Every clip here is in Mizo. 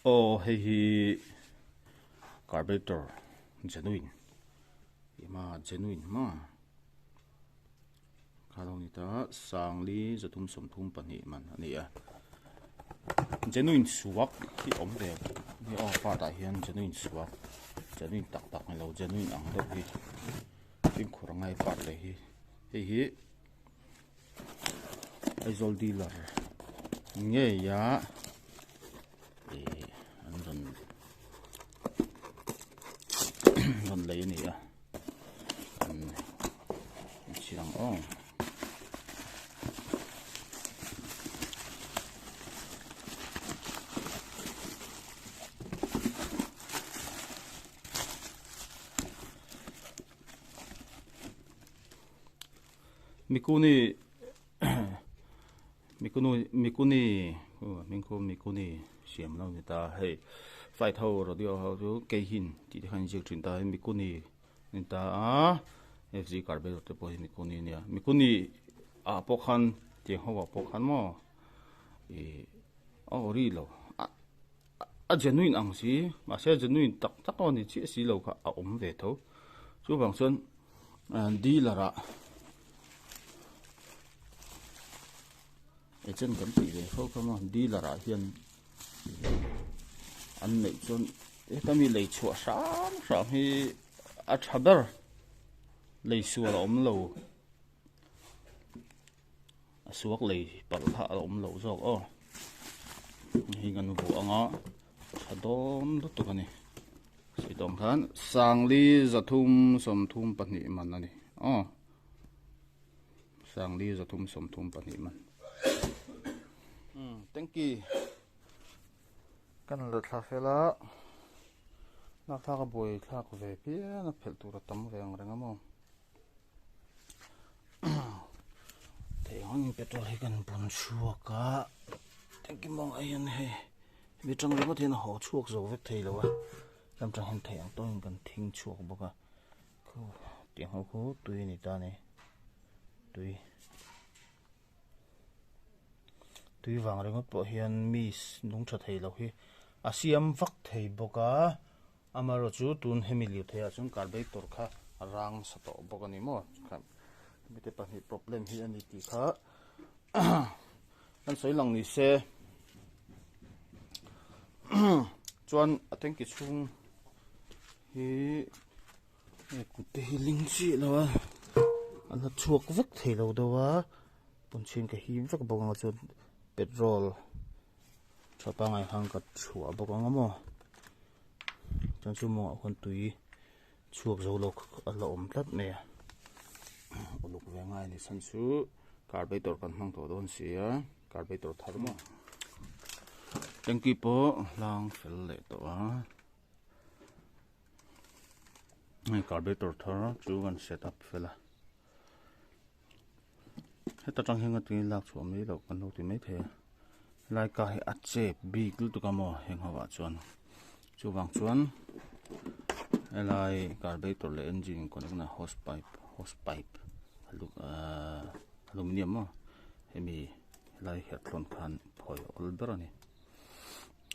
Aw hei hi carburetor genuine ema genuine maw kha lo ni ta sangli zathum sawmthum pahnih man a ni a genuine suak hi awm ve ni aw part ah hian genuine suak genuine tak tak ni lo genuine ang deuh hi fimkhur a ngai part te hi hei hi. Aizawl dealer ngei a ih an rawn rawn lei a ni a an chhiar ang aw. Mikuni Mikunu Mikuni hming khu Mikuni siam lo ni ta hei flight ho radio ho chu keihin tih te khan inziak thin ta hei Mikuni ni ta a fg carburetor te pawh hi Mikuni a nia Mikuni ah pawh khan tiang ho ah pawh khan maw ih a ori lo a a genuine ang si mahse genuine tak tak a ni chiah si lo kha a awm ve tho chuvang chuan. Dealer ah agent kan tih ve fo kha maw dealer ah hian an neih chuan heta mi lei chhuah hram hram hi a tha ber lei sual a awm lo a suak lei palh kha a awm loh zawk aw hei kan vuah anga tha dawn lutuk a ni sawi tawng khan sangli zathum sawmthum pahnih man a ni aw sangli zathum sawmthum pahnih man tanky kan la thla fel a lak thlak a buai thlak ve phian a phelh tur a tam ve ang reng a maw. Thei ang in petrol hi kan bun chhuak a engkim mawng ah hian hei hemi tang ringawt hian a haw chhuak zo vek thei lo a lam tang hian thei ang tawngin kan thing chhuak bawk a khu tiang ho khu tui a ni ta a ni tui tui vang ringawt pawh hian mi nung tha thei lo hi a siam vak thei bawk a. Amaherawhchu tun hemi lirthei ah chuan carburetor kha a rang sa tawh bawk a ni maw hemi te pahnih problem hi a ni tih kha kan sawi lang ni se chuan a tanki chhung hi hei kut te hi ling chiah lo a a la chhuak vek thei lo deuh a pawnchhin ka him vek bawk ang chuan petrol. Tha pangai khan ka chhuah bawk ang a maw chuan chu mawngah khuan tui chhuak zo lo a la awm tlat mai a uluk ve ngai a ni chhan chu carburetor kan hmang tawh dawn si a carburetor thar maw tanky pawh hlang fel leh tawh a hei carburetor thar chu kan set up fel a. Heta tang hian ka tui lak chhuah mai loh kan lo ti mai thei a helai ka hi a chep bik lutuk a maw heng ho ah chuan chuvang chuan helai carburetor leh engine in connect na hose pipe hose pipe ahh aluminium maw hemi helai herthlawn khan phawi a awl ber a ni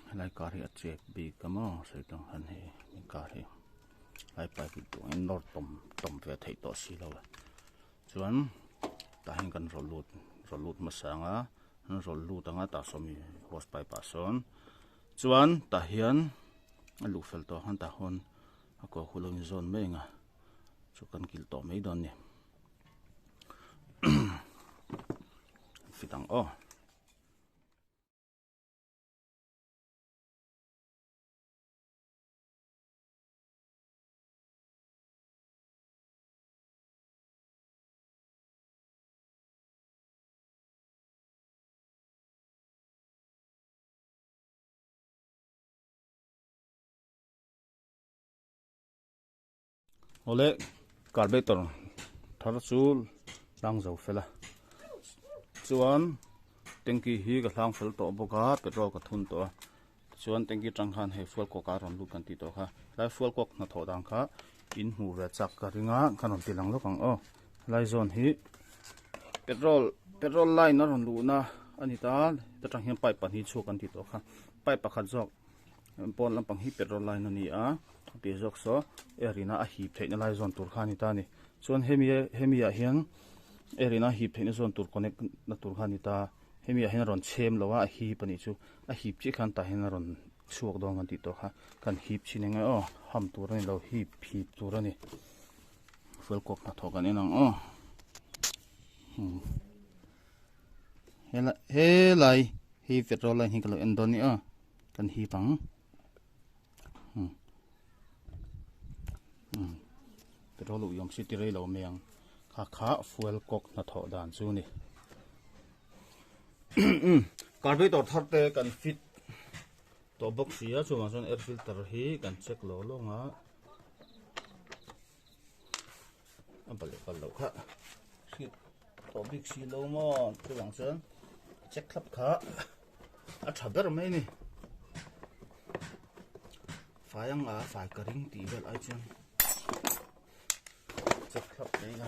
helai car hi a chep bik a maw sawi tang hian hei car hi. Lai pipe hi tuah in nawr tawm tawm ve theih tawh si lo a chuan tah hian kan rawlh lut rawlh lut hmasa ang a an rawlh lut ang a tah sawn mi hose pipe ah sawn chuan tah hian a luh fel tawh khan tah hawn a kawr khu lo in zawn mai ang a chu kan kilh tawh mai dawn a ni fit ang aw. Awle carburetor thar chu hlang zo fel a chuan tanky hi ka hlang fel tawh bawk a petrol ka thun tawh a. Chuan tanky atang khan hei fuel cock a rawn lut kan tih tawh kha helai fuel cock hnathawh dan kha in hmuh ve chak ka ring a ka rawn ti lang lawk ang aw helai zawn hi petrol petrol line a rawn luhna a ni ta heta tang hian pipe pahnih chhuak kan tih tawh kha pipe pakhat zawk. Pawn lampang hi petrol line a ni a a piah zawk saw air in a a hip theihna lai zawn tur kha a ni ta a ni chuan hemi hemi ah hian air in a hip theihna zawn tur connect na tur kha a ni ta a hemi ah hian a rawn chhem lo a a hip a nih chu a hip chiah khan tah hian a rawn chhuak dawn kan tih tawh kha kan hip thin eng nge aw ham tur a ni lo hip hip tur a ni fuel cock hnathawh kan en ang aw helai hi petrol line hi ka lo en dawn a ni aw. Kan hip ang. Petrol uh iawm si ti rei lo mai ang. Kha kha fuel cock hnathawh dan chu ni. Carburetor thar te kan fit tawh bawk si a chuvang chuan air filter hi kan check lo lawng a. A bal leh bal loh kha hriat tawh bik si lo maw chuvang chuan check thlap kha a tha ber mai a ni fai ang a fai ka ring tih vel ai chuan check thlap mai ila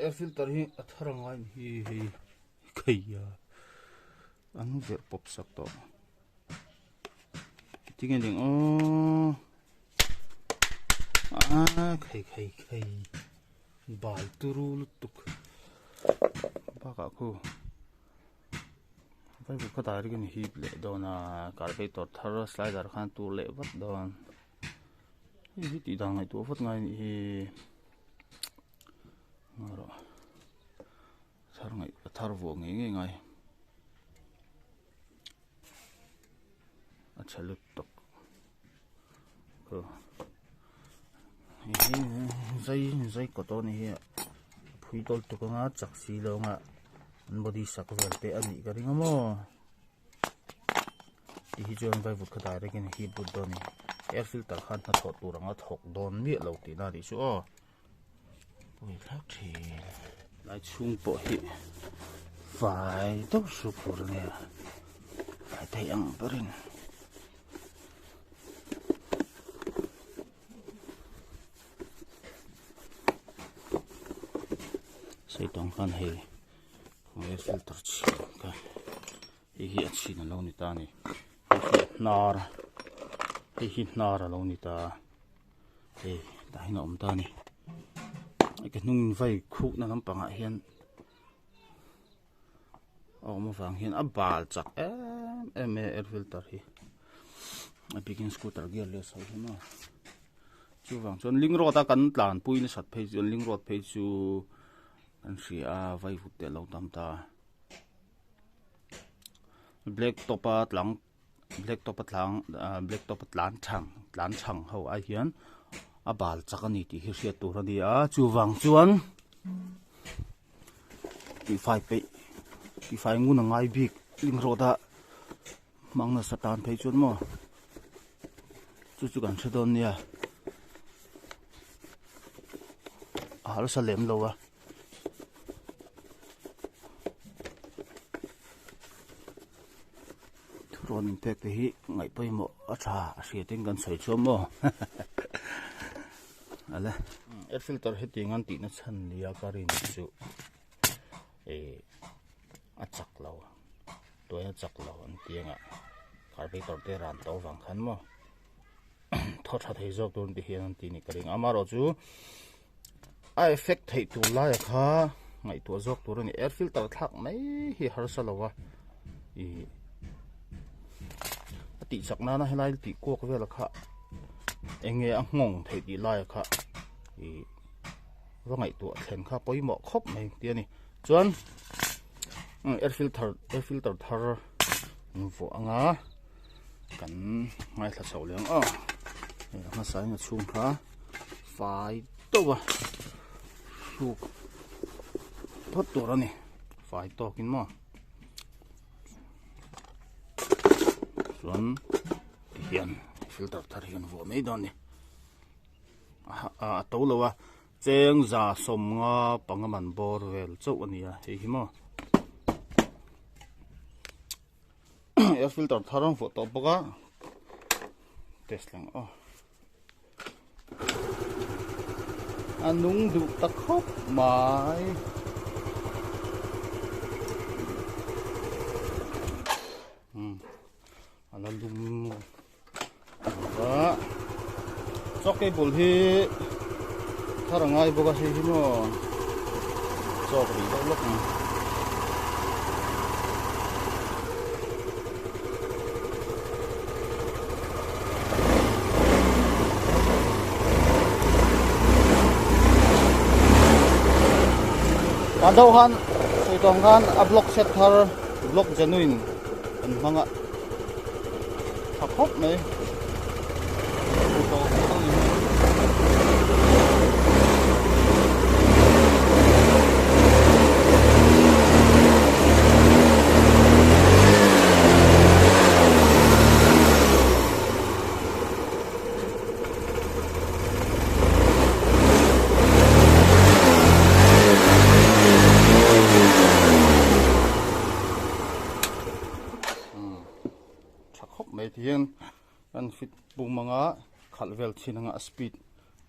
air filter hi a thar ang a hi hei khaia an verh pawp sak tawh. Tinge ding aw a khei khei khei bal turu lutuk bakah khu vai khaw direct in hip leh dawn a carburetor thar slider khan tur leh vat dawn hei hi tih dan ngaihtuah vat ngai anih hi ngarawh thar ngaih thar vuah ngei ngei ngai. A tha lutuk zai zai kawt aw ni hi a phui tawl tuk anga chak si lo anga an body sak vel te a nih ka ring a maw ti hi chuan vaivut kha direct in heat but dawn a ni air filter khan hnathawh tur anga thawk dawn miah lo tihna a nih chu aw. Pui thlak thin. Lai chhung pawh hi fai deuh hruk tur a nia fai thei ang berin. Sei tawng khan hei air filter chhin ka hei hi a chhin a lo ni ta a ni hei hi a hnar hei hi hnar a lo ni ta. Hei tah hian a awm ta a ni ka hnung vai khukna lampangah hian a awm avang hian a bal chak em em mai a air filter hi a bikin scooter gear leh sawi hi maw chuvang chuan link road a kan tlanpui nasat phei chuan link road phei chu kan hria a vai vut te a lo tam ta black top a tlang. Black top a tlang ah black top a tlan thang tlan chhang ho ai hian a bal chak a ni tih hi hriat tur a ni a chuvang chuan tihfai peih tihfai ngun a ngai bik ling rawt a hmang nasa tan phei chuan maw chu chu kan hre dawn nia a harsa lem lo a. Thurawn inpek te hi ngaih pawimawh a tha a hriat in kan sawi chuan maw ale air filter hetiang an tihna chhan nia ka rin chu eh a chak lo tuai a chak lo an ti anga carburetor te ran to vang khan maw thaw tha thei zawk tur an ti hian an ti ni ka ring amaherawh chu a effect theih tur laia kha ngaihtuah zawk tur a ni air filter thlak mai hi harsa lo a ih a tih chak nana helai tih kuak vel kha eng nge a nghawng theih tih laia kha ih va ngaihtuah thlen kha pawimawh khawp mai tih a ni chuan air filter air filter thar an vuah anga kan ngaithla chho leh ang aw hei a hmasa in a chhung kha fai tawp a hruk phawt tur a ni fai tawk in maw chuan tihian filter thar hi kan vuah mai dawn a ni a to lo a cheng za sawmnga panga man bawr vel chauh a ni a hei hi maw. Air filter thar an vuah tawh bawk a test lang aw a nung duh ta khawp mai um. A la lum a chaw cable hi thar a ngai bawk a hei hi maw chaw ka tih deuh lawk ang. A deuh khan sawi tawng khan a block set thar block genuine an hmang a. tha khawp mai tha khawp mai ti hian an fit pum anga khalh vel thin anga a speed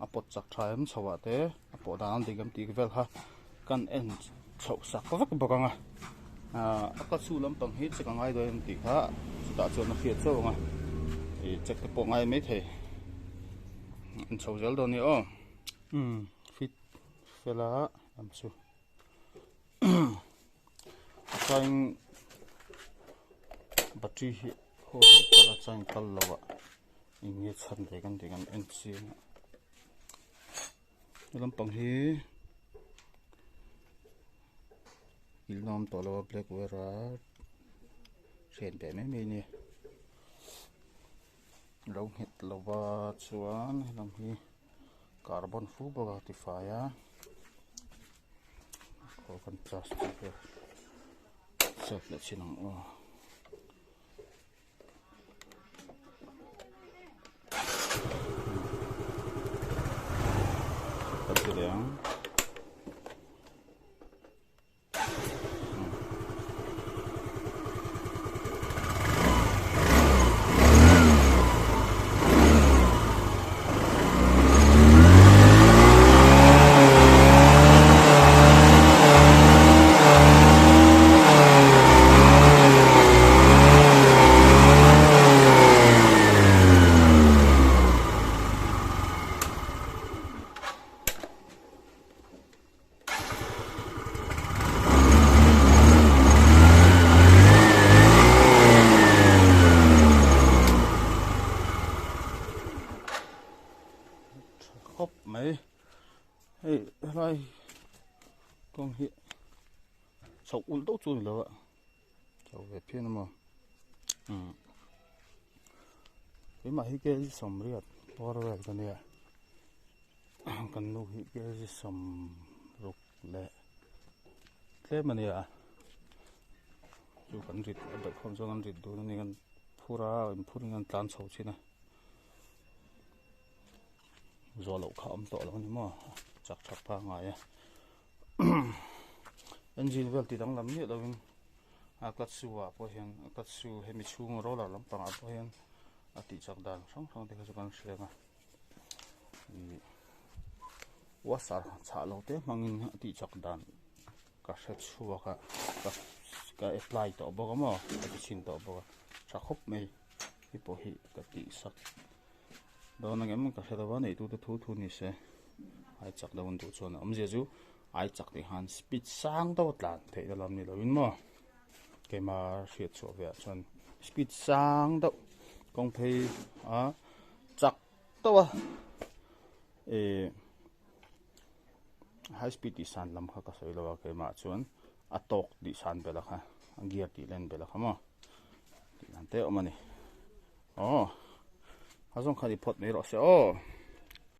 a pawt chak tha em chho ah te a pawh dan an dik em tih vel kha kan en chhoh sak vek bawk anga ahh a ka chhu lampang hi check a ngai dawn em tih kha chutah chuan a hriat chauh anga ih check te pawh a ngai maithei an chho zel dawn a ni aw umm fit fela lam chu. A chuan battery hi haw hi kal a chuan kal lo a eng nge chhan ve kan tih kan en chiang a he lampang hi ilna awm tawh lo a black ware a hren ve mai mai a ni lo nghet lo va chuan helam hi. Carbon fu bawk a tifai a khaw kan plastic a set leh chin ang aw. Kan ti leh ang. Tha khawp mai hei helai kawng hi chhoh ulh deuh chu a ni lo a chho ve phian a maw umm keimah hi kg sawmriat bawr vel ka nia kan nu hi kg sawmruk leh tlem a nia chu kan rit a belh khawm chuan kan rit dun a ni kan phur a in phur in kan tlan chho thin a zawh loh kha a awm tawh lo a ni maw chak tha pangngai a engine vel ti danglam miah lovin a clutch shoe ah pawh hian clutch shoe hemi chhung roller lampangah pawh hian a tih chak dan hrang hrang te kha chu kan hria ang a. Ih washer chhah lo te hmangin a tih chak dan ka hre chhuak a ka ka apply tawh bawk a maw ka ti chhin tawh bawk a tha khawp mai hei pawh hi ka tih sak dawn ang em ka hre lo va neih tu te thu thu ni se ai chak deuh an duh chuan a awmzia chu ai chak tih khan speed sang deuh a tlan theih na lam ni lo in maw keimah hriat chhuah ve ah chuan speed sang deuh kawng phei a chak tawh a ih high speed tih san lam kha ka sawi lo a keimah chuan a tawk tih san belh a kha a gear tih len belh a kha maw tih dan te a awm a ni aw a zawng khan i phawt mai rawh se aw.